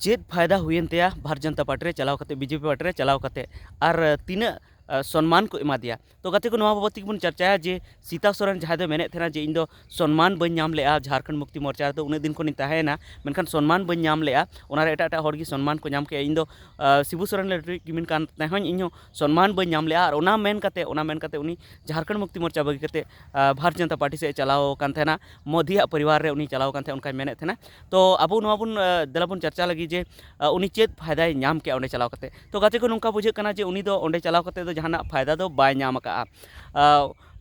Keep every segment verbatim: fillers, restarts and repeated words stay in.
ᱪᱮᱫ ᱯᱷᱟᱭᱫᱟ ᱦᱩᱭᱮᱱ ᱛᱟᱭᱟ ᱵᱷᱟᱨᱚᱛᱤᱭᱚ ᱡᱚᱱᱚᱛᱟ ᱯᱟᱨᱴᱤ ᱨᱮ ᱪᱟᱞᱟᱣ ᱠᱟᱛᱮ, ᱵᱤᱡᱮᱯᱤ ᱯᱟᱨᱴᱤ ᱨᱮ ᱪᱟᱞᱟᱣ ᱠᱟᱛᱮ, ᱟᱨ ᱛᱤᱱᱟᱹᱜ ᱥᱚᱱᱢᱟᱱ ᱠᱚ ᱮᱢᱟ ᱫᱮᱭᱟ? ᱛᱚ ᱜᱟᱛᱮ ᱠᱚ, ᱱᱚᱣᱟ ᱵᱟᱵᱚᱫ ᱛᱮᱜᱮ ᱵᱚᱱ ᱪᱟᱨᱪᱟᱭᱟ ᱡᱮ ᱥᱤᱛᱟ ᱥᱚᱨᱮᱱ ᱡᱟᱦᱟᱸᱭ ᱫᱚᱭ ᱢᱮᱱᱮᱫ ᱛᱟᱦᱮᱱᱟ ᱡᱮ ᱤᱧ ᱫᱚ ᱥᱚᱱᱢᱟᱱ ᱵᱟᱹᱧ ᱧᱟᱢ ᱞᱮᱜᱼᱟ ᱡᱷᱟᱲᱠᱷᱚᱸᱰ ᱢᱩᱠᱛᱤ ᱢᱚᱨᱪᱟ ᱨᱮᱫᱚ, ᱩᱱᱟᱹᱜ ᱫᱤᱱ ᱠᱷᱚᱱᱤᱧ ᱛᱟᱦᱮᱸᱭᱮᱱᱟ, ᱢᱮᱱᱠᱷᱟᱱ ᱥᱚᱱᱢᱟᱱ ᱵᱟᱹᱧ ᱧᱟᱢ ᱞᱮᱜᱼᱟ, ᱚᱱᱟᱨᱮ ᱮᱴᱟᱜ ᱮᱴᱟᱜ ᱦᱚᱲ ᱜᱮ ᱥᱚᱱᱢᱟᱱ ᱠᱚ ᱧᱟᱢ ᱠᱮᱜᱼᱟ, ᱤᱧ ᱫᱚ ᱥᱤᱵᱩ ᱥᱚᱨᱮᱱ ᱞᱮ ᱨᱤᱠᱨᱩᱴᱢᱮᱱᱴ ᱠᱟᱱ ᱛᱟᱦᱮᱸ ᱦᱚᱸᱧ, ᱤᱧ ᱦᱚᱸ ᱥᱚᱱᱢᱟᱱ ᱵᱟᱹᱧ ᱧᱟᱢ ᱞᱮᱜᱼᱟ᱾ ᱟᱨ ᱚᱱᱟ ᱢᱮᱱ ᱠᱟᱛᱮ, ᱚᱱᱟ ᱢᱮᱱ ᱠᱟᱛᱮ ᱩᱱᱤ ᱡᱷᱟᱲᱠᱷᱚᱸᱰ ᱢᱩᱠᱛᱤ ᱢᱚᱨᱪᱟ ᱵᱟᱹᱜᱤ ᱠᱟᱛᱮ ᱵᱷᱟᱨᱚᱛᱤᱭᱚ ᱡᱚᱱᱚᱛᱟ ᱯᱟᱨᱴᱤ ᱥᱮᱫ ᱮ ᱪᱟᱞᱟᱣ ᱠᱟᱱ ᱛᱟᱦᱮᱱᱟ, ᱢᱳᱫᱤᱭᱟᱜ ᱯᱚᱨᱤᱵᱟᱨ ᱨᱮ ᱩᱱᱤ ᱪᱟᱞᱟᱣ ᱠᱟᱱ ᱛᱟᱦᱮᱸ, ᱚᱱᱠᱟᱭ ᱢᱮᱱᱮᱫ ᱛᱟᱦᱮᱱᱟ᱾ ᱛᱚ ᱟᱵᱚ ᱱᱚᱣᱟ ᱵᱚᱱ ᱫᱮᱞᱟ ᱵᱚᱱ ᱪᱟᱨᱪᱟ ᱞᱟᱹᱜᱤᱫ ᱡᱮ ᱩᱱᱤ ᱪᱮᱫ ᱯᱷᱟᱭᱫᱟᱭ ᱧᱟᱢ ᱠᱮᱜᱼᱟ ᱚᱸᱰᱮ ᱪᱟᱞᱟᱣ ᱠᱟᱛᱮ᱾ ᱛᱚ ᱜᱟᱛᱮ ᱠᱚ, ᱱᱚᱝᱠᱟ ᱵᱩᱡᱷᱟᱹᱜ ᱠᱟᱱᱟ ᱡᱮ ᱩᱱᱤ ᱫᱚ ᱚᱸᱰᱮ ᱪᱟᱞᱟᱣ ᱠᱟᱛᱮ ᱫᱚ ᱡᱟᱦᱟᱱᱟᱜ ᱯᱷᱟᱭᱫᱟ ᱫᱚ ᱵᱟᱭ ᱧᱟᱢ ᱟᱠᱟᱫᱼᱟ᱾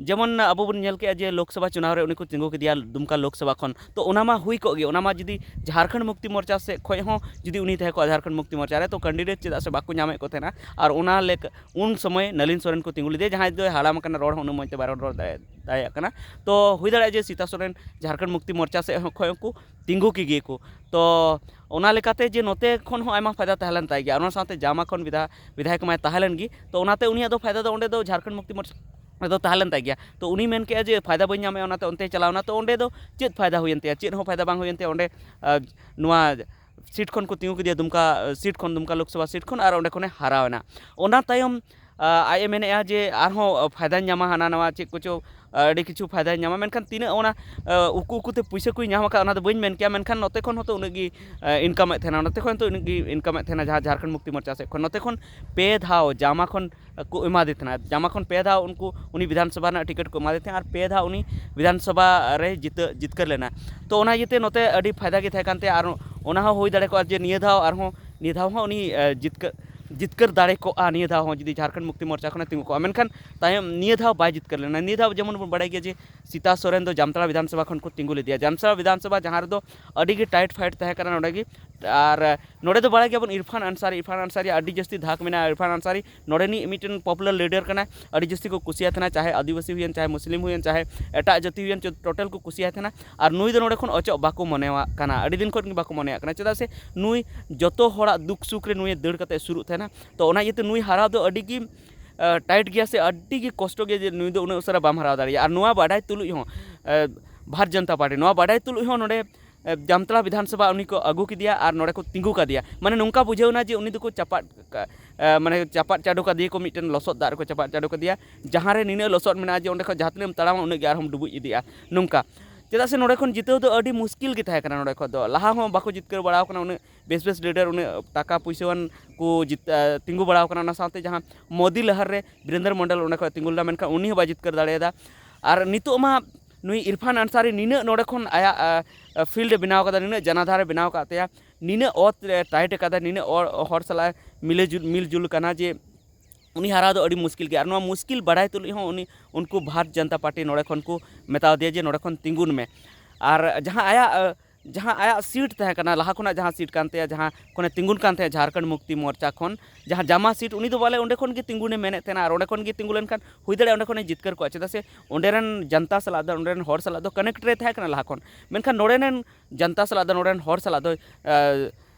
ᱡᱮᱢᱚᱱ ᱟᱵᱚ ᱵᱚᱱ ᱧᱮᱞ ᱠᱮᱜᱼᱟ ᱡᱮ ᱞᱳᱠᱥᱚᱵᱷᱟ ᱪᱩᱱᱟᱣ ᱨᱮ ᱩᱱᱤ ᱠᱚ ᱛᱤᱸᱜᱩ ᱠᱮᱫᱮᱭᱟ ᱫᱩᱢᱠᱟ ᱞᱳᱠᱥᱚᱵᱷᱟ ᱠᱷᱚᱱ, ᱛᱚ ᱚᱱᱟ ᱢᱟ ᱦᱩᱭ ᱠᱚᱜ ᱜᱮ, ᱚᱱᱟ ᱢᱟ ᱡᱩᱫᱤ ᱡᱷᱟᱲᱠᱷᱚᱸᱰ ᱢᱩᱠᱛᱤ ᱢᱚᱨᱪᱟ ᱥᱮᱫ ᱠᱷᱚᱱ ᱦᱚᱸ ᱡᱩᱫᱤ ᱩᱱᱤ ᱛᱟᱦᱮᱸ ᱠᱚᱜᱼᱟ ᱡᱷᱟᱲᱠᱷᱚᱸᱰ ᱢᱩᱠᱛᱤ ᱢᱚᱨᱪᱟ ᱨᱮ, ᱛᱚ ᱠᱮᱱᱰᱤᱰᱮᱴ ᱪᱮᱫᱟᱜ ᱥᱮ ᱵᱟᱠᱚ ᱧᱟᱢᱮᱫ ᱠᱚ ᱛᱟᱦᱮᱱᱟ᱾ ᱟᱨ ᱚᱱᱟ ᱞᱮᱠᱟ ᱩᱱ ᱥᱚᱢᱚᱭ ᱱᱟᱞᱤᱱ ᱥᱚᱨᱮᱱ ᱠᱚ ᱛᱤᱸᱜᱩ ᱞᱮᱫᱮᱭᱟ, ᱡᱟᱦᱟᱸᱭ ᱫᱚᱭ ᱦᱟᱲᱟᱢ ᱟᱠᱟᱱᱟ, ᱨᱚᱲ ᱦᱚᱸ ᱩᱱᱟᱹᱜ ᱢᱚᱡᱽ ᱛᱮ ᱵᱟᱭ ᱨᱚᱲ ᱫᱟᱲᱮᱭᱟᱜ ᱠᱟᱱᱟ᱾ ᱛᱚ ᱦᱩᱭ ᱫᱟᱲᱮᱭᱟᱜᱼᱟ ᱡᱮ ᱥᱤᱛᱟ ᱥᱚᱨᱮᱱ ᱡᱷᱟᱲᱠᱷᱚᱸᱰ ᱢᱩᱠᱛᱤ ᱢᱚᱨᱪᱟ ᱥᱮᱫ ᱦᱚᱸ ᱠᱷᱚᱱ ᱠᱚ ᱛᱤᱸᱜᱩ ᱠᱮᱜᱮᱭᱟ ᱠᱚ᱾ ᱛᱚ ᱚᱱᱟ ᱞᱮᱠᱟᱛᱮ ᱡᱮ ᱱᱚᱛᱮ ᱠᱷᱚᱱ ᱦᱚᱸ ᱟᱭᱢᱟ ᱯᱷᱟᱭᱫᱟ ᱛᱟᱦᱮᱸ ᱞᱮᱱ ᱛᱟᱭ ᱜᱮᱭᱟ, ᱚᱱᱟ ᱥᱟᱶᱛᱮ ᱡᱟᱢᱟ ᱠᱷᱚᱱ ᱵᱤᱫᱷᱟ-, ᱵᱤᱫᱷᱟᱭᱚᱠ ᱢᱟᱭ ᱛᱟᱦᱮᱸ ᱞᱮᱱ ᱜᱮ, ᱛᱚ ᱚᱱᱟᱛᱮ ᱩᱱᱤᱭᱟᱜ ᱫᱚ ᱯᱷᱟᱭᱫᱟ ᱫᱚ ᱚᱸᱰᱮ ᱫᱚ ᱡᱷᱟᱲᱠᱷᱚᱸᱰ ᱢᱩᱠᱛᱤ ᱢᱚᱨᱪᱟ ᱨᱮᱫᱚ ᱛᱟᱦᱮᱸ ᱞᱮᱱ ᱛᱟᱭ ᱜᱮᱭᱟ᱾ ᱛᱚ ᱩᱱᱤ ᱢᱮᱱ ᱠᱮᱜᱼᱟ ᱡᱮ ᱯᱷᱟᱭᱫᱟ ᱵᱟᱹᱧ ᱧᱟᱢᱮᱜᱼᱟ, ᱚᱱᱟᱛᱮ ᱚᱱᱛᱮᱭ ᱪᱟᱞᱟᱣᱱᱟ᱾ ᱛᱚ ᱚᱸᱰᱮ ᱫᱚ ᱪᱮᱫ ᱯᱷᱟᱭᱫᱟ ᱦᱩᱭᱮᱱ ᱛᱟᱭᱟ? ᱪᱮᱫ ᱦᱚᱸ ᱯᱷᱟᱭᱫᱟ ᱵᱟᱝ ᱦᱩᱭᱮᱱ ᱛᱟᱭᱟ᱾ ᱚᱸᱰᱮ ᱟᱨ ᱱᱚᱣᱟ ᱥᱤᱴ ᱠᱷᱚᱱ ᱠᱚ ᱛᱤᱸᱜᱩ ᱠᱮᱫᱮᱭᱟ, ᱫᱩᱢᱠᱟ ᱥᱤᱴ ᱠᱷᱚᱱ, ᱫᱩᱢᱠᱟ ᱞᱳᱠᱥᱚᱵᱷᱟ ᱥᱤᱴ ᱠᱷᱚᱱ, ᱟᱨ ᱚᱸᱰᱮ ᱠᱷᱚᱱᱮ ᱦᱟᱨᱟᱣ ᱮᱱᱟ᱾ ᱚᱱᱟ ᱛᱟᱭᱚᱢ ᱟᱡ ᱮ ᱢᱮᱱᱮᱜᱼᱟ ᱡᱮ ᱟᱨᱦᱚᱸ ᱯᱷᱟᱭᱫᱟᱧ ᱧᱟᱢᱟ, ᱦᱟᱱᱟ ᱱᱟᱣᱟ ᱪᱮᱫ ᱠᱚᱪᱚ ᱟᱹᱰᱤ ᱠᱤᱪᱷᱩ ᱯᱷᱟᱭᱫᱟᱧ ᱧᱟᱢᱟ, ᱢᱮᱱᱠᱷᱟᱱ ᱛᱤᱱᱟᱹᱜ ᱚᱱᱟ ᱩᱠᱩ ᱩᱠᱩᱛᱮ ᱯᱩᱭᱥᱟᱹ ᱠᱚᱭ ᱧᱟᱢ ᱟᱠᱟᱫ, ᱚᱱᱟ ᱫᱚ ᱵᱟᱹᱧ ᱢᱮᱱ ᱠᱮᱭᱟ, ᱢᱮᱱᱠᱷᱟᱱ ᱱᱚᱛᱮ ᱠᱷᱚᱱ ᱦᱚᱸᱛᱚ ᱩᱱᱟᱹᱜ ᱜᱮ ᱤᱱᱠᱟᱢᱮᱫ ᱛᱟᱦᱮᱱᱟ, ᱱᱚᱛᱮ ᱠᱷᱚᱱ ᱛᱚ ᱩᱱᱟᱹᱜ ᱜᱮ ᱤᱱᱠᱟᱢᱮᱫ ᱛᱟᱦᱮᱱᱟ ᱡᱟᱦᱟᱸ ᱡᱷᱟᱲᱠᱷᱚᱸᱰ ᱢᱩᱠᱛᱤ ᱢᱚᱨᱪᱟ ᱥᱮᱫ ᱠᱷᱚᱱ᱾ ᱱᱚᱛᱮ ᱠᱷᱚᱱ ᱯᱮ ᱫᱷᱟᱣ ᱡᱟᱢᱟ ᱠᱷᱚᱱ ᱠᱚ ᱮᱢᱟᱫᱮ ᱛᱟᱦᱮᱱᱟ, ᱡᱟᱢᱟ ᱠᱷᱚᱱ ᱯᱮ ᱫᱷᱟᱣ ᱩᱱᱠᱩ ᱩᱱᱤ ᱵᱤᱫᱷᱟᱱ ᱥᱚᱵᱷᱟ ᱨᱮᱱᱟᱜ ᱴᱤᱠᱤᱴ ᱠᱚ ᱮᱢᱟᱫᱮ ᱛᱟᱦᱮᱱᱟ, ᱟᱨ ᱯᱮ ᱫᱷᱟᱣ ᱩᱱᱤ ᱵᱤᱫᱷᱟᱱ ᱥᱚᱵᱷᱟ ᱨᱮ ᱡᱤᱛᱟᱹ-, ᱡᱤᱛᱠᱟᱹᱨ ᱞᱮᱱᱟ᱾ ᱛᱚ ᱚᱱᱟ ᱤᱭᱟᱹᱛᱮ ᱱᱚᱛᱮ ᱟᱹᱰᱤ ᱯᱷᱟᱭᱫᱟ ᱜᱮ ᱛᱟᱦᱮᱸ ᱠᱟᱱ ᱛᱟᱭᱟ, ᱟᱨ ᱚᱱᱟ ᱦᱚᱸ ᱦᱩᱭ ᱫᱟᱲᱮ ᱠᱚᱜᱼᱟ ᱡᱮ ᱱᱤᱭᱟᱹ ᱫᱷᱟᱣ ᱟᱨᱦᱚᱸ, ᱱᱤᱭᱟᱹ ᱫᱷᱟᱣ ᱦᱚᱸ ᱩᱱᱤ ᱡᱤᱛᱠᱟᱹᱨ ᱡᱤᱛᱠᱟᱹᱨ ᱫᱟᱲᱮ ᱠᱚᱜᱼᱟ ᱱᱤᱭᱟᱹ ᱫᱷᱟᱣ ᱦᱚᱸ, ᱡᱩᱫᱤ ᱡᱷᱟᱲᱠᱷᱚᱸᱰ ᱢᱩᱠᱛᱤ ᱢᱚᱨᱪᱟ ᱠᱷᱚᱱᱮ ᱛᱤᱸᱜᱩ ᱠᱚᱜᱼᱟ᱾ ᱢᱮᱱᱠᱷᱟᱱ ᱛᱟᱭᱚᱢ ᱱᱤᱭᱟᱹ ᱫᱷᱟᱣ ᱵᱟᱭ ᱡᱤᱛᱠᱟᱹᱨ ᱞᱮᱱᱟ᱾ ᱱᱤᱭᱟᱹ ᱫᱷᱟᱣ ᱡᱮᱢᱚᱱ ᱵᱚᱱ ᱵᱟᱲᱟᱭ ᱜᱮᱭᱟ ᱡᱮ ᱥᱤᱛᱟ ᱥᱚᱨᱮᱱ ᱫᱚ ᱡᱟᱢᱛᱟᱲᱟ ᱵᱤᱫᱷᱟᱱ ᱥᱚᱵᱷᱟ ᱠᱷᱚᱱ ᱠᱚ ᱛᱤᱸᱜᱩ ᱞᱮᱫᱮᱭᱟ᱾ ᱡᱟᱢᱛᱟᱲᱟ ᱵᱤᱫᱷᱟᱱ ᱥᱚᱵᱷᱟ ᱡᱟᱦᱟᱸ ᱨᱮᱫᱚ ᱟᱹᱰᱤ ᱜᱮ ᱴᱟᱭᱤᱴ ᱯᱷᱟᱭᱤᱴ ᱛᱟᱦᱮᱸ ᱠᱟᱱᱟ ᱱᱚᱰᱮ ᱜᱮ, ᱟᱨ ᱱᱚᱰᱮ ᱫᱚ ᱵᱟᱲᱟᱭ ᱜᱮᱭᱟᱵᱚᱱ ᱤᱨᱯᱷᱟᱱ ᱟᱱᱥᱟᱨᱤ, ᱤᱨᱯᱷᱟᱱ ᱟᱱᱥᱟᱨᱤ ᱟᱹᱰᱤ ᱡᱟᱹᱥᱛᱤ ᱫᱷᱟᱠ ᱢᱮᱱᱟᱜᱼᱟ᱾ ᱤᱨᱯᱷᱟᱱ ᱟᱱᱥᱟᱨᱤ ᱱᱚᱰᱮᱱᱤᱡ ᱢᱤᱫᱴᱮᱱ ᱯᱚᱯᱩᱞᱟᱨ ᱞᱤᱰᱟᱨ ᱠᱟᱱᱟᱭ, ᱟᱹᱰᱤ ᱡᱟᱹᱥᱛᱤ ᱠᱚ ᱠᱩᱥᱤᱭᱟᱭ ᱛᱟᱦᱮᱱᱟ, ᱪᱟᱦᱮ ᱟᱹᱫᱤᱵᱟᱹᱥᱤ ᱦᱩᱭᱮᱱ, ᱪᱟᱦᱮ ᱢᱩᱥᱞᱤᱢ ᱦᱩᱭᱮᱱ, ᱪᱟᱦᱮ ᱮᱴᱟᱜ ᱡᱟᱹᱛᱤ ᱦᱩᱭᱮᱱ, ᱴᱳᱴᱟᱞ ᱠᱚ ᱠᱩᱥᱤᱭᱟᱭ ᱛᱟᱦᱮᱱᱟ᱾ ᱟᱨ ᱱᱩᱭ ᱫᱚ ᱱᱚᱰᱮ ᱠᱷᱚᱱ ᱚᱪᱚᱜ ᱵᱟᱠᱚ ᱢᱚᱱᱮᱣᱟᱜ ᱠᱟᱱᱟ, ᱟᱹᱰᱤ ᱫᱤᱱ ᱠᱷᱚᱱ ᱜᱮ ᱵᱟᱠᱚ ᱢᱚᱱᱮᱭᱟᱜ ᱠᱟᱱᱟ, ᱪᱮᱫᱟᱜ ᱥᱮ ᱱᱩᱭ ᱡᱚᱛᱚ ᱦᱚᱲᱟᱜ ᱫᱩᱠ ᱥᱩᱠ ᱨᱮ ᱱᱩᱭᱮ ᱫᱟᱹᱲ ᱠᱟᱛᱮ ᱥᱩᱨᱩᱜ ᱛᱟᱦᱮᱱᱟ᱾ ᱛᱚ ᱚᱱᱟ ᱤᱭᱟᱹᱛᱮ ᱱᱩᱭ ᱦᱟᱨᱟᱣ ᱫᱚ ᱟᱹᱰᱤ ᱜᱮ ᱴᱟᱭᱤᱴ ᱜᱮᱭᱟ ᱥᱮ ᱟᱹᱰᱤ ᱜᱮ ᱠᱚᱥᱴᱚ ᱜᱮᱭᱟ ᱡᱮ ᱱᱩᱭ ᱫᱚ ᱩᱱᱟᱹᱜ ᱩᱥᱟᱹᱨᱟ ᱵᱟᱢ ᱦᱟᱨᱟᱣ ᱫᱟᱲᱮᱭᱟᱜᱼᱟ᱾ ᱟᱨ ᱱᱚᱣᱟ ᱵᱟᱰᱟᱭ ᱛᱩᱞᱩᱡ ᱦᱚᱸ ᱵᱷᱟᱨᱚᱛ ᱡᱚᱱᱚᱛᱟ ᱯᱟᱨᱴᱤ, ᱱᱚᱣᱟ ᱵᱟᱰᱟᱭ ᱛᱩᱞᱩᱡ ᱦᱚᱸ ᱱᱚᱰᱮ ᱮ, ᱡᱟᱢᱛᱟᱲᱟ ᱵᱤᱫᱷᱟᱱ ᱥᱚᱵᱷᱟ ᱩᱱᱤ ᱠᱚ ᱟᱹᱜᱩ ᱠᱮᱫᱮᱭᱟ ᱟᱨ ᱱᱚᱰᱮ ᱠᱚ ᱛᱤᱸᱜᱩ ᱠᱟᱫᱮᱭᱟ᱾ ᱢᱟᱱᱮ ᱱᱚᱝᱠᱟ ᱵᱩᱡᱷᱟᱹᱣ ᱮᱱᱟ ᱡᱮ ᱩᱱᱤ ᱫᱚᱠᱚ ᱪᱟᱯᱟᱫ ᱠᱟ-, ᱮ, ᱢᱟᱱᱮ ᱪᱟᱯᱟᱫ ᱪᱟᱰᱚ ᱠᱟᱫᱮᱭᱟ ᱠᱚ, ᱢᱤᱫᱴᱮᱱ ᱞᱚᱥᱚᱫ ᱫᱟᱜ ᱨᱮᱠᱚ ᱪᱟᱯᱟᱫ ᱪᱟᱰᱚ ᱠᱟᱫᱮᱭᱟ, ᱡᱟᱦᱟᱸ ᱨᱮ ᱱᱤᱱᱟᱹᱜ ᱞᱚᱥᱚᱫ ᱢᱮᱱᱟᱜᱼᱟ ᱡᱮ ᱚᱸᱰᱮ ᱠᱷᱚᱱ ᱡᱟᱦᱟᱸ ᱛᱤᱱᱟᱹᱜ ᱮᱢ ᱛᱟᱲᱟᱢᱟ ᱩᱱᱟᱹᱜ ᱜᱮ ᱟᱨᱦᱚᱸᱢ ᱰᱩᱵᱩᱡ ᱤᱫᱤᱜᱼᱟ᱾ ᱱᱚᱝᱠᱟ ᱪᱮᱫᱟᱜ ᱥᱮ ᱱᱚᱰᱮ ᱠᱷᱚᱱ ᱡᱤᱛᱟᱹᱣ ᱫᱚ ᱟᱹᱰᱤ ᱢᱩᱥᱠᱤᱞ ᱜᱮ ᱛᱟᱦᱮᱸ ᱠᱟᱱᱟ᱾ ᱱᱚᱰᱮ ᱠᱷᱚᱱ ᱫᱚ ᱞᱟᱦᱟ ᱦᱚᱸ ᱵᱟᱠᱚ ᱡᱤᱛᱠᱟᱹᱨ ᱵᱟᱲᱟᱣ ᱠᱟᱱᱟ, ᱩᱱᱟᱹᱜ ᱵᱮᱥ ᱵᱮᱥ ᱞᱤᱰᱟᱨ, ᱩᱱᱟᱹᱜ ᱴᱟᱠᱟ ᱯᱩᱭᱥᱟᱹᱣᱟᱱ ᱠᱚ ᱡᱤᱛ-, ᱮ, ᱛᱤᱸᱜᱩ ᱵᱟᱲᱟᱣ ᱠᱟᱱᱟ᱾ ᱚᱱᱟ ᱥᱟᱶᱛᱮ ᱡᱟᱦᱟᱸ ᱢᱳᱫᱤ ᱞᱟᱦᱟᱨ ᱨᱮ ᱵᱤᱨᱮᱱᱫᱨᱚ ᱢᱚᱱᱰᱚᱞ ᱚᱸᱰᱮ ᱠᱷᱚᱱ ᱛᱤᱸᱜᱩ ᱞᱮᱱᱟ, ᱢᱮᱱᱠᱷᱟᱱ ᱩᱱᱤ ᱦᱚᱸ ᱵᱟᱭ ᱡᱤᱛᱠᱟᱹᱨ ᱫᱟᱲᱮᱭᱟᱫᱟ᱾ ᱟᱨ ᱱᱤᱛᱚᱜ ᱢᱟ ᱱᱩᱭ ᱤᱨᱯᱷᱟᱱ ᱟᱱᱥᱟᱨᱤ ᱱᱤᱱᱟᱹᱜ ᱱᱚᱰᱮ ᱠᱷᱚᱱ ᱟᱭᱟᱜ, ᱟ, ᱟ, field ᱮ ᱵᱮᱱᱟᱣ ᱠᱟᱫᱟ, ᱱᱤᱱᱟᱹᱜ ᱡᱟᱱᱟᱫᱷᱟᱨ ᱮ ᱵᱮᱱᱟᱣ ᱠᱟᱫ ᱛᱟᱭᱟ, ᱱᱤᱱᱟᱹᱜ ᱚᱛ ᱮ tight ᱟᱠᱟᱫᱟ, ᱱᱤᱱᱟᱹᱜ ᱚ-, ᱦᱚᱲ ᱥᱟᱞᱟᱜ ᱢᱤᱞᱮ ᱡᱩᱞ, ᱢᱤᱞ ᱡᱩᱞ ᱠᱟᱱᱟ ᱡᱮ ᱩᱱᱤ ᱦᱟᱨᱟᱣ ᱫᱚ ᱟᱹᱰᱤ ᱢᱩᱥᱠᱤᱞ ᱜᱮᱭᱟ᱾ ᱟᱨ ᱱᱚᱣᱟ ᱢᱩᱥᱠᱤᱞ ᱵᱟᱲᱟᱭ ᱛᱩᱞᱩᱡ ᱦᱚᱸ ᱩᱱᱤ, ᱩᱱᱠᱩ ᱵᱷᱟᱨᱚᱛ ᱡᱟᱱᱛᱟ ᱯᱟᱨᱴᱤ ᱱᱚᱰᱮ ᱠᱷᱚᱱ ᱠᱚ ᱢᱮᱛᱟᱣ ᱫᱮᱭᱟ ᱡᱮ ᱱᱚᱰᱮ ᱠᱷᱚᱱ ᱛᱤᱸᱜᱩᱱ ᱢᱮ᱾ ᱟᱨ ᱡᱟᱦᱟᱸ ᱟᱭᱟᱜ, ᱟ, ᱡᱟᱦᱟᱸ ᱟᱭᱟᱜ seat ᱛᱟᱦᱮᱸ ᱠᱟᱱᱟ, ᱞᱟᱦᱟ ᱠᱷᱚᱱᱟᱜ ᱡᱟᱦᱟᱸ seat ᱠᱟᱱ ᱛᱟᱭᱟ, ᱡᱟᱦᱟᱸ ᱠᱷᱚᱱᱮ ᱛᱤᱸᱜᱩᱱ ᱠᱟᱱ ᱛᱟᱦᱮᱸᱫ ᱡᱷᱟᱨᱠᱷᱚᱸᱰ ᱢᱩᱠᱛᱤ ᱢᱳᱨᱪᱟ ᱠᱷᱚᱱ, ᱡᱟᱦᱟᱸ ᱡᱟᱢᱟ seat, ᱩᱱᱤ ᱫᱚ ᱵᱚᱞᱮ ᱚᱸᱰᱮ ᱠᱷᱚᱱ ᱜᱮ ᱛᱤᱸᱜᱩᱱᱮ ᱢᱮᱱᱮᱫ ᱛᱟᱦᱮᱱᱟ᱾ ᱟᱨ ᱚᱸᱰᱮ ᱠᱷᱚᱱ ᱜᱮ ᱛᱤᱸᱜᱩ ᱞᱮᱱᱠᱷᱟᱱ ᱦᱩᱭ ᱫᱟᱲᱮᱭᱟᱜᱼᱟ ᱚᱸᱰᱮ ᱠᱷᱚᱱᱮ ᱡᱤᱛᱠᱟᱹᱨ ᱠᱚᱜᱼᱟ, ᱪᱮᱫᱟᱜ ᱥᱮ ᱚᱸᱰᱮ ᱨᱮᱱ ᱡᱟᱱᱛᱟ ᱥᱟᱞᱟᱜ ᱫᱚ, ᱚᱸᱰᱮ ᱨᱮᱱ ᱦᱚᱲ ᱥᱟᱞᱟᱜ ᱫᱚ connect ᱨᱮ ᱛᱟᱦᱮᱸ ᱠᱟᱱᱟ ᱞᱟᱦᱟ ᱠᱷᱚᱱ᱾ ᱢᱮᱱᱠᱷᱟᱱ ᱱᱚᱰᱮ ᱨᱮᱱ ᱡᱟᱱᱛᱟ ᱥᱟᱞᱟᱜ ᱫᱚ, ᱱᱚᱰᱮ ᱨᱮᱱ ᱦᱚᱲ ᱥᱟᱞᱟᱜ ᱫᱚ, ᱟ,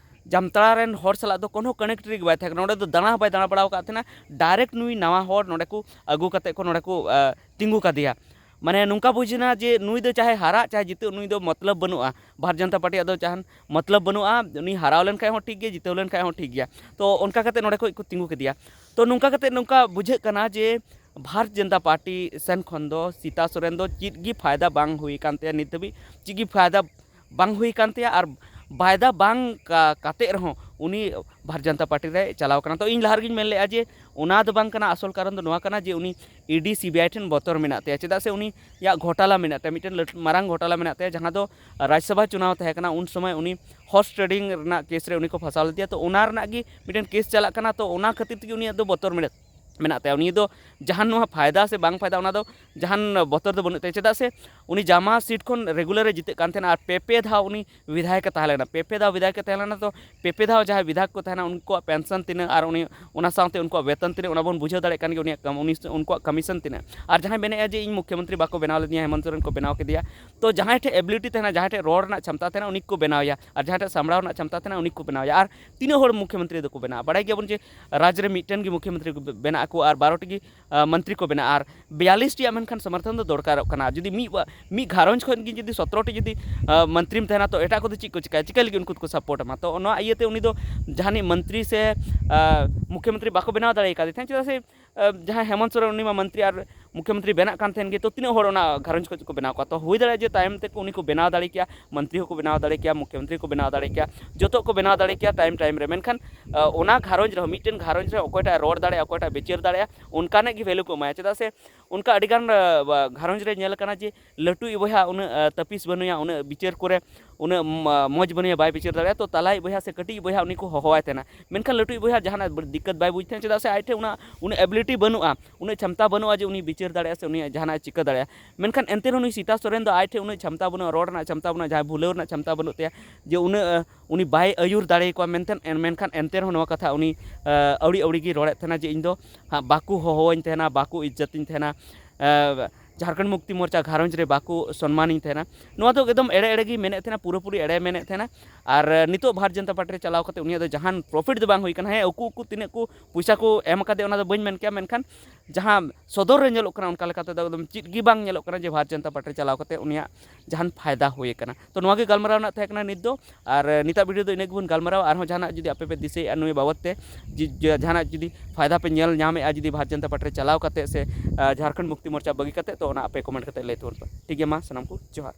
ᱡᱟᱢᱛᱟᱲᱟ ᱨᱮᱱ ᱦᱚᱲ ᱥᱟᱞᱟᱜ ᱫᱚ ᱠᱳᱱᱳ connect ᱨᱮᱜᱮ ᱵᱟᱭ ᱛᱟᱦᱮᱸ ᱠᱟᱱᱟ᱾ ᱱᱚᱰᱮ ᱫᱚ ᱫᱟᱬᱟ ᱦᱚᱸ ᱵᱟᱭ ᱫᱟᱬᱟ ᱵᱟᱲᱟ ᱟᱠᱟᱫ ᱛᱟᱦᱮᱱᱟ᱾ Direct ᱱᱩᱭ ᱱᱟᱣᱟ ᱦᱚᱲ ᱱᱚᱰᱮ ᱠᱚ ᱟᱹᱜᱩ ᱠᱟᱛᱮᱫ ᱠᱚ, ᱱᱚᱰᱮ ᱠᱚ, ᱟ, ᱛᱤᱸᱜᱩ ᱠᱟᱫᱮᱭᱟ᱾ ᱢᱟᱱᱮ ᱱᱚᱝᱠᱟ ᱵᱩᱡᱽ ᱮᱱᱟ ᱡᱮ ᱱᱩᱭ ᱫᱚ ᱪᱟᱦᱮ ᱦᱟᱨᱟᱜ ᱪᱟᱦᱮ ᱡᱤᱛᱟᱹᱜ, ᱱᱩᱭ ᱫᱚ ᱢᱚᱛᱞᱚᱵ ᱵᱟᱹᱱᱩᱜᱼᱟ, ᱵᱷᱟᱨᱚᱛ ᱡᱟᱱᱛᱟ ᱯᱟᱨᱴᱤᱭᱟᱜ ᱫᱚ ᱡᱟᱦᱟᱱ ᱢᱚᱛᱞᱚᱵ ᱵᱟᱹᱱᱩᱜᱼᱟ᱾ ᱩᱱᱤ ᱦᱟᱨᱟᱣ ᱞᱮᱱᱠᱷᱟᱡ ᱦᱚᱸ ᱴᱷᱤᱠ ᱜᱮᱭᱟ, ᱡᱤᱛᱟᱹᱣ ᱞᱮᱱᱠᱷᱟᱡ ᱦᱚᱸ ᱴᱷᱤᱠ ᱜᱮᱭᱟ᱾ ᱛᱚ ᱚᱱᱠᱟ ᱠᱟᱛᱮᱫ ᱱᱚᱰᱮ ᱠᱷᱚᱡ ᱠᱚ ᱛᱤᱸᱜᱩ ᱠᱮᱫᱮᱭᱟ᱾ ᱛᱚ ᱱᱚᱝᱠᱟ ᱠᱟᱛᱮᱫ ᱱᱚᱝᱠᱟ ᱵᱩᱡᱷᱟᱹᱜ ᱠᱟᱱᱟ ᱡᱮ ᱵᱷᱟᱨᱚᱛ ᱡᱟᱱᱛᱟ ᱯᱟᱨᱴᱤ ᱥᱮᱱ ᱠᱷᱚᱱ ᱫᱚ ᱥᱤᱛᱟ ᱥᱚᱨᱮᱱ ᱫᱚ ᱪᱮᱫ ᱜᱮ ᱯᱷᱟᱭᱫᱟ ᱵᱟᱝ ᱦᱩᱭ ᱟᱠᱟᱱ ᱛᱟᱭᱟ, ᱱᱤᱛ ᱫᱷᱟᱹᱵᱤᱡ ᱪᱮᱫ ᱜᱮ ᱯᱷᱟᱭᱫᱟ ᱵᱟᱝ ᱦᱩᱭ ᱟᱠᱟᱱ ᱛᱟᱭᱟ᱾ ᱟᱨ ᱯᱷᱟᱭᱫᱟ ᱵᱟᱝ ᱠᱟ-, ᱠᱟᱛᱮᱫ ᱨᱮᱦᱚᱸ ᱩᱱᱤ ᱵᱷᱟᱨᱚᱛ ᱡᱟᱱᱛᱟ ᱯᱟᱨᱴᱤ ᱨᱮᱭ ᱪᱟᱞᱟᱣ ᱠᱟᱱᱟ᱾ ᱛᱚ ᱤᱧ ᱞᱟᱦᱟ ᱨᱮᱜᱮᱧ ᱢᱮᱱ ᱞᱮᱫᱼᱟ ᱡᱮ ᱚᱱᱟ ᱫᱚ ᱵᱟᱝ ᱠᱟᱱᱟ, ᱟᱥᱚᱞ ᱠᱟᱨᱚᱱ ᱫᱚ ᱱᱚᱣᱟ ᱠᱟᱱᱟ ᱡᱮ ᱩᱱᱤ ED CBI ᱴᱷᱮᱱ ᱵᱚᱛᱚᱨ ᱢᱮᱱᱟᱜ ᱛᱟᱭᱟ, ᱪᱮᱫᱟᱜ ᱥᱮ ᱩᱱᱤᱭᱟᱜ ᱜᱷᱚᱴᱟᱞᱟ ᱢᱮᱱᱟᱜ ᱛᱟᱭᱟ, ᱢᱤᱫᱴᱮᱱ ᱞᱟᱹᱴᱩ ᱢᱟᱨᱟᱝ ᱜᱷᱚᱴᱟᱞᱟ ᱢᱮᱱᱟᱜ ᱛᱟᱭᱟ, ᱡᱟᱦᱟᱸ ᱫᱚ ᱨᱟᱡᱽ ᱥᱚᱵᱷᱟ ᱪᱩᱱᱟᱣ ᱛᱟᱦᱮᱸ ᱠᱟᱱᱟ, ᱩᱱ ᱥᱚᱢᱚᱭ ᱩᱱᱤ horse trading ᱨᱮᱱᱟᱜ case ᱨᱮ ᱩᱱᱤ ᱠᱚ ᱯᱷᱟᱸᱥᱟᱣ ᱞᱮᱫᱮᱭᱟ᱾ ᱛᱚ ᱚᱱᱟ ᱨᱮᱱᱟᱜ ᱜᱮ ᱢᱤᱫᱴᱮᱱ case ᱪᱟᱞᱟᱜ ᱠᱟᱱᱟ, ᱛᱚ ᱚᱱᱟ ᱠᱷᱟᱹᱛᱤᱨ ᱛᱮᱜᱮ ᱩᱱᱤᱭᱟᱜ ᱫᱚ ᱵᱚᱛᱚᱨ ᱢᱮᱱᱟᱜ, ᱢᱮᱱᱟᱜ ᱛᱟᱭᱟ᱾ ᱩᱱᱤ ᱫᱚ ᱡᱟᱦᱟᱱ ᱱᱚᱣᱟ ᱯᱷᱟᱭᱫᱟ ᱥᱮ ᱵᱟᱝ ᱯᱷᱟᱭᱫᱟ, ᱚᱱᱟ ᱫᱚ ᱡᱟᱦᱟᱱ ᱵᱚᱛᱚᱨ ᱫᱚ ᱵᱟᱹᱱᱩᱜ ᱛᱟᱭᱟ, ᱪᱮᱫᱟᱜ ᱥᱮ ᱩᱱᱤ ᱡᱟᱢᱟ seat ᱠᱷᱚᱱ regular ᱮ ᱡᱤᱛᱟᱹᱜ ᱠᱟᱱ ᱛᱟᱦᱮᱱᱟ᱾ ᱟᱨ ᱯᱮ ᱯᱮ ᱫᱷᱟᱣ ᱩᱱᱤ ᱵᱤᱫᱷᱟᱭᱚᱠ ᱮ ᱛᱟᱦᱮᱸ ᱞᱮᱱᱟ, ᱯᱮ ᱯᱮ ᱫᱷᱟᱣ ᱵᱤᱫᱷᱟᱭᱚᱠ ᱮ ᱛᱟᱦᱮᱸ ᱞᱮᱱᱟ᱾ ᱛᱚ ᱯᱮ ᱯᱮ ᱫᱷᱟᱣ ᱡᱟᱦᱟᱸᱭ ᱵᱤᱫᱷᱟᱭᱚᱠ ᱠᱚ ᱛᱟᱦᱮᱱᱟ, ᱩᱱᱠᱩᱣᱟᱜ pension ᱛᱤᱱᱟᱹᱜ ᱟᱨ ᱩᱱᱤ, ᱚᱱᱟ ᱥᱟᱶᱛᱮ ᱩᱱᱠᱩᱣᱟᱜ ᱵᱮᱛᱚᱱ ᱛᱤᱱᱟᱹᱜ, ᱚᱱᱟ ᱵᱚᱱ ᱵᱩᱡᱷᱟᱹᱣ ᱫᱟᱲᱮᱭᱟᱜ ᱠᱟᱱ ᱜᱮᱭᱟ, ᱩᱱᱤᱭᱟᱜ ᱠᱟᱢ-, ᱩᱱᱤ, ᱩᱱᱠᱩᱣᱟᱜ commission ᱛᱤᱱᱟᱹᱜ᱾ ᱟᱨ ᱡᱟᱦᱟᱸᱭ ᱢᱮᱱᱮᱫᱼᱟ ᱡᱮ ᱤᱧ ᱢᱩᱠᱷᱭᱚᱢᱚᱱᱛᱨᱤ ᱵᱟᱠᱚ ᱵᱮᱱᱟᱣ ᱞᱤᱫᱤᱧᱟ, ᱦᱮᱢᱚᱱᱛ ᱥᱚᱨᱮᱱ ᱠᱚ ᱵᱮᱱᱟᱣ ᱠᱮᱫᱮᱭᱟ, ᱛᱚ ᱡᱟᱦᱟᱸᱭ ᱴᱷᱮᱱ ability ᱛᱟᱦᱮᱱᱟ, ᱡᱟᱦᱟᱸᱭ ᱴᱷᱮᱱ ᱨᱚᱲ ᱨᱮᱱᱟᱜ ᱪᱷᱟᱢᱛᱟ ᱛᱟᱦᱮᱱᱟ, ᱩᱱᱤ ᱠᱚ ᱵᱮᱱᱟᱣᱮᱭᱟ᱾ ᱟᱨ ᱡᱟᱦᱟᱸᱭ ᱴᱷᱮᱱ ᱥᱟᱢᱵᱲᱟᱣ ᱨᱮᱱᱟᱜ ᱪᱷᱟᱢᱛᱟ ᱛᱟᱦᱮᱱᱟ, ᱩᱱᱤ ᱠᱚ ᱵᱮᱱᱟᱣᱮᱭᱟ᱾ ᱟᱨ ᱛᱤᱱᱟᱹᱜ ᱦᱚᱲ ᱢᱩᱠᱷᱭᱚᱢᱚᱱᱛᱨᱤ ᱫᱚᱠᱚ ᱵᱮᱱᱟᱣᱟ? ᱵᱟᱲᱟᱭ ᱜᱮᱭᱟᱵᱚᱱ ᱡᱮ ᱨᱟᱡᱽ ᱨᱮ ᱢᱤᱫᱴᱮᱱ ᱜᱮ ᱢᱩᱠᱷᱭᱚᱢᱚᱱᱛᱨᱤ ᱠᱚ ᱵᱮ-, ᱵᱮᱱᱟᱜ ᱠᱚ ᱟᱨ ᱵᱟᱨᱚ ᱴᱤ ᱜᱮ ᱢᱚᱱᱛᱨᱤ ᱠᱚ ᱵᱮᱱᱟᱜᱼᱟ, ᱟᱨ ᱵᱤᱭᱟᱞᱤᱥ ᱴᱤᱭᱟᱜ ᱢᱮᱱᱠᱷᱟᱱ ᱥᱚᱢᱚᱨᱛᱷᱚᱱ ᱫᱚ ᱫᱚᱨᱠᱟᱨᱚᱜ ᱠᱟᱱᱟ᱾ ᱡᱩᱫᱤ ᱢᱤᱫ ᱢᱤᱫ ᱜᱷᱟᱨᱚᱸᱡᱽ ᱠᱷᱚᱱ ᱜᱮ ᱡᱩᱫᱤ ᱥᱚᱛᱨᱚ ᱴᱤ ᱡᱩᱫᱤ ᱢᱚᱱᱛᱨᱤᱢ ᱛᱟᱦᱮᱱᱟ, ᱛᱚ ᱮᱴᱟᱜ ᱠᱚᱫᱚ ᱪᱮᱫ ᱠᱚ ᱪᱤᱠᱟᱹᱭᱟ? ᱪᱤᱠᱟᱹ ᱞᱟᱹᱜᱤᱫ ᱩᱱᱠᱩ ᱫᱚᱠᱚ ᱥᱟᱯᱳᱨᱴ ᱟᱢᱟ? ᱛᱚ ᱱᱚᱣᱟ ᱤᱭᱟᱹᱛᱮ ᱩᱱᱤ ᱫᱚ ᱡᱟᱦᱟᱱᱤᱡ ᱢᱚᱱᱛᱨᱤ ᱥᱮ ᱢᱩᱠᱷᱭᱚᱢᱚᱱᱛᱨᱤ ᱵᱟᱠᱚ ᱵᱮᱱᱟᱣ ᱫᱟᱲᱮ ᱠᱟᱫᱮ ᱛᱟᱦᱮᱸᱫ, ᱪᱮᱫᱟᱜ ᱥᱮ ᱡᱟᱦᱟᱸᱭ ᱦᱮᱢᱚᱱᱛ ᱥᱚᱨᱮᱱ, ᱩᱱᱤ ᱢᱟ ᱢᱚᱱᱛᱨᱤ ᱟᱨ ᱢᱩᱠᱷᱭᱚᱢᱚᱱᱛᱨᱤ ᱵᱮᱱᱟᱜ ᱠᱟᱱ ᱛᱟᱦᱮᱱ ᱜᱮ, ᱛᱚ ᱛᱤᱱᱟᱹᱜ ᱦᱚᱲ ᱚᱱᱟ ᱜᱷᱟᱨᱚᱸᱡᱽ ᱠᱷᱚᱱ ᱠᱚ ᱵᱮᱱᱟᱣ ᱠᱚᱣᱟ? ᱛᱚ ᱦᱩᱭ ᱫᱟᱲᱮᱭᱟᱜᱼᱟ ᱡᱮ ᱛᱟᱭᱚᱢ ᱛᱮᱠᱚ ᱩᱱᱤ ᱠᱚ ᱵᱮᱱᱟᱣ ᱫᱟᱲᱮ ᱠᱮᱭᱟ, ᱢᱚᱱᱛᱨᱤ ᱦᱚᱸᱠᱚ ᱵᱮᱱᱟᱣ ᱫᱟᱲᱮ ᱠᱮᱭᱟ, ᱢᱩᱠᱷᱭᱚᱢᱚᱱᱛᱨᱤ ᱠᱚ ᱵᱮᱱᱟᱣ ᱫᱟᱲᱮ ᱠᱮᱭᱟ, ᱡᱚᱛᱚ ᱠᱚ ᱵᱮᱱᱟᱣ ᱫᱟᱲᱮ ᱠᱮᱭᱟ ᱴᱟᱭᱤᱢ ᱴᱟᱭᱤᱢ ᱨᱮ᱾ ᱢᱮᱱᱠᱷᱟᱱ ᱚᱱᱟ ᱜᱷᱟᱨᱚᱸᱡᱽ ᱨᱮᱦᱚᱸ ᱢᱤᱫᱴᱮᱱ ᱜᱷᱟᱨᱚᱸᱡᱽ ᱨᱮ ᱚᱠᱚᱭᱴᱟᱜ ᱨᱚᱲ ᱫᱟᱲᱮᱭᱟᱜᱼᱟ, ᱚᱠᱚᱭᱴᱟᱜ ᱵᱤᱪᱟᱹᱨ ᱫᱟᱲᱮᱭᱟᱜᱼᱟ, ᱚᱱᱠᱟᱱᱟᱜ ᱜᱷᱟᱨᱚᱸᱡᱽ ᱨᱮ ᱧᱮᱞ ᱟᱠᱟᱱᱟ ᱡᱮ ᱞᱟᱹᱴᱩᱭᱤᱡ ᱵᱚᱭᱦᱟ ᱩᱱᱟᱹᱜ ᱛᱟᱹᱯᱤᱥ ᱵᱟᱹᱱᱩᱭᱟ, ᱩᱱᱟᱹᱜ ᱵᱤᱪᱟᱹᱨ ᱠᱚᱨᱮ ᱩᱱᱟᱹᱜ ᱢᱚᱡᱽ ᱵᱟᱹᱱᱩᱭᱟ, ᱵᱟᱭ ᱵᱤᱪᱟᱹᱨ ᱫᱟᱲᱮᱭᱟᱜᱼᱟ, ᱛᱚ ᱛᱟᱞᱟᱭᱤᱡ ᱵᱚᱭᱦᱟ ᱥᱮ ᱠᱟᱹᱴᱤᱡ ᱵᱚᱭᱦᱟ ᱩᱱᱤ ᱠᱚ ᱦᱚᱦᱚᱣᱟᱭ ᱛᱟᱦᱮᱱᱟ᱾ ᱢᱮᱱᱠᱷᱟᱱ ᱞᱟᱹᱴᱩᱭᱤᱡ ᱵᱚᱭᱦᱟ ᱡᱟᱦᱟᱱᱟᱜ ᱫᱤᱠᱠᱟᱛ ᱵᱟᱭ ᱵᱩᱡᱽ ᱛᱟᱦᱮᱱᱟ, ᱪᱮᱫᱟᱜ ᱥᱮ ᱟᱡ ᱴᱷᱮᱱ ᱚᱱᱟ ᱩᱱᱟᱹᱜ ᱮᱵᱤᱞᱤᱴᱤ ᱵᱟᱹᱱᱩᱜᱼᱟ, ᱩᱱᱟᱹᱜ ᱪᱷᱟᱢᱛᱟ ᱵᱟᱹᱱᱩᱜᱼᱟ ᱡᱮ ᱩᱱᱤ ᱵᱤᱪᱟᱹᱨ ᱫᱟᱲᱮᱭᱟᱜᱼᱟ ᱥᱮ ᱩᱱᱤ ᱡᱟᱦᱟᱱᱟᱜ ᱮ ᱪᱤᱠᱟᱹ ᱫᱟᱲᱮᱭᱟᱜᱼᱟ᱾ ᱢᱮᱱᱠᱷᱟᱱ ᱮᱱᱛᱮ ᱨᱮᱦᱚᱸ ᱱᱩᱭ ᱥᱤᱛᱟ ᱥᱚᱨᱮᱱ ᱫᱚ ᱟᱡ ᱴᱷᱮᱱ ᱩᱱᱟᱹᱜ ᱪᱷᱟᱢᱛᱟ ᱵᱟᱹᱱᱩᱜᱼᱟ, ᱨᱚᱲ ᱨᱮᱱᱟᱜ ᱪᱷᱟᱢᱛᱟ ᱵᱟᱹᱱᱩᱜᱼᱟ, ᱡᱟᱦᱟᱸᱭ ᱵᱷᱩᱞᱟᱹᱣ ᱨᱮᱱᱟᱜ ᱪᱷᱟᱢᱛᱟ ᱵᱟᱹᱱᱩᱜ ᱛᱟᱭᱟ ᱡᱮ ᱩᱱᱟᱹᱜ ᱩᱱᱤ ᱵᱟᱭ ᱟᱹᱭᱩᱨ ᱫᱟᱲᱮᱭᱟᱠᱚᱣᱟ ᱢᱮᱱᱛᱮ᱾ ᱢᱮᱱᱠᱷᱟᱱ ᱮᱱᱛᱮ ᱨᱮᱦᱚᱸ ᱱᱚᱣᱟ ᱠᱟᱛᱷᱟ ᱩᱱᱤ ᱟᱹᱣᱲᱤ ᱟᱹᱣᱲᱤ ᱜᱮ ᱨᱚᱲᱮᱫ ᱛᱟᱦᱮᱱᱟ ᱡᱮ ᱤᱧ ᱫᱚ ᱦᱟᱸᱜ ᱵᱟᱠᱚ ᱦᱚᱦᱚᱣᱟᱹᱧ ᱛᱟᱦᱮᱱᱟ, ᱵᱟᱠᱚ ᱤᱡᱽᱡᱚᱛᱤᱧ ᱛᱟᱦᱮᱱᱟ, ᱡᱷᱟᱲᱠᱷᱚᱸᱰ ᱢᱩᱠᱛᱤ ᱢᱳᱨᱪᱟ ᱜᱷᱟᱨᱚᱸᱡᱽ ᱨᱮ ᱵᱟᱠᱚ ᱥᱚᱱᱢᱟᱱᱤᱧ ᱛᱟᱦᱮᱱᱟ᱾ ᱱᱚᱣᱟ ᱫᱚ ᱮᱠᱫᱚᱢ ᱮᱲᱮ ᱮᱲᱮ ᱜᱮ ᱢᱮᱱᱮᱫ ᱛᱟᱦᱮᱱᱟ, ᱯᱩᱨᱟᱹᱯᱩᱨᱤ ᱮᱲᱮ ᱢᱮᱱᱮᱫ ᱛᱟᱦᱮᱱᱟ᱾ ᱟᱨ ᱱᱤᱛᱚᱜ ᱵᱷᱟᱨᱚᱛ ᱡᱚᱱᱚᱛᱟ ᱯᱟᱨᱴᱤ ᱨᱮ ᱪᱟᱞᱟᱣ ᱠᱟᱛᱮ ᱩᱱᱤᱭᱟᱜ ᱫᱚ ᱡᱟᱦᱟᱱ ᱯᱨᱚᱯᱷᱤᱴ ᱫᱚ ᱵᱟᱝ ᱦᱩᱭ ᱠᱟᱱᱟ᱾ ᱦᱮᱸ, ᱩᱠᱩ ᱩᱠᱩ ᱛᱤᱱᱟᱹᱜ ᱠᱚ ᱯᱚᱭᱥᱟ ᱠᱚ ᱮᱢ ᱟᱠᱟᱫᱮ ᱚᱱᱟ ᱫᱚ ᱵᱟᱹᱧ ᱢᱮᱱ ᱠᱮᱭᱟ, ᱢᱮᱱᱠᱷᱟᱱ ᱡᱟᱦᱟᱸ ᱥᱚᱫᱚᱨ ᱨᱮ ᱧᱮᱞᱚᱜ ᱠᱟᱱᱟ ᱚᱱᱠᱟ ᱞᱮᱠᱟ ᱛᱮᱫᱚ ᱮᱠᱫᱚᱢ ᱪᱮᱫ ᱜᱮ ᱵᱟᱝ ᱧᱮᱞᱚᱜ ᱠᱟᱱᱟ ᱡᱮ ᱵᱷᱟᱨᱚᱛ ᱡᱚᱱᱚᱛᱟ ᱯᱟᱨᱴᱤ ᱨᱮ ᱪᱟᱞᱟᱣ ᱠᱟᱛᱮ ᱩᱱᱤᱭᱟᱜ ᱡᱟᱦᱟᱱ ᱯᱷᱟᱭᱫᱟ ᱦᱩᱭ ᱟᱠᱟᱱᱟ᱾ ᱛᱚ ᱱᱚᱣᱟ ᱜᱮ ᱜᱟᱞᱢᱟᱨᱟᱣ ᱨᱮᱱᱟᱜ ᱛᱟᱦᱮᱸ ᱠᱟᱱᱟ ᱱᱤᱛ ᱫᱚ᱾ ᱟᱨ ᱱᱤᱛᱟᱜ ᱵᱷᱤᱰᱤᱭᱳ ᱫᱚ ᱤᱱᱟᱹ ᱜᱮᱵᱚᱱ ᱜᱟᱞᱢᱟᱨᱟᱣᱟ᱾ ᱟᱨᱦᱚᱸ ᱡᱟᱦᱟᱱᱟᱜ ᱡᱩᱫᱤ ᱟᱯᱮ ᱯᱮ ᱫᱤᱥᱟᱹᱭᱮᱫᱼᱟ ᱱᱩᱭ ᱵᱟᱵᱚᱫ ᱛᱮ, ᱡᱮ ᱡᱟᱦᱟᱱᱟᱜ ᱡᱩᱫᱤ ᱯᱷᱟᱭᱫᱟ ᱯᱮ ᱧᱮᱞ ᱧᱟᱢᱮᱫᱼᱟ ᱡᱩᱫᱤ ᱵᱷᱟᱨᱚᱛ ᱡᱚᱱᱚᱛᱟ ᱯᱟᱨᱴᱤ ᱨᱮ ᱪᱟᱞᱟᱣ ᱠᱟᱛᱮ ᱥᱮ ᱡᱷᱟᱨᱠᱷᱚᱸᱰ ᱢᱩᱠᱛᱤ ᱢᱳᱨᱪᱟ ᱵᱟᱹᱜᱤ ᱠᱟᱛᱮ, ᱛᱚ ᱚᱱᱟ ᱟᱯᱮ ᱠᱚᱢᱮᱱᱴ ᱠᱟᱛᱮ ᱞᱟᱹᱭ ᱛᱟᱵᱚᱱ ᱯᱮ᱾ ᱴᱷᱤᱠ ᱜᱮᱭᱟ, ᱢᱟ ᱥᱟᱱᱟᱢ ᱠᱚ ᱡᱚᱦᱟᱨ᱾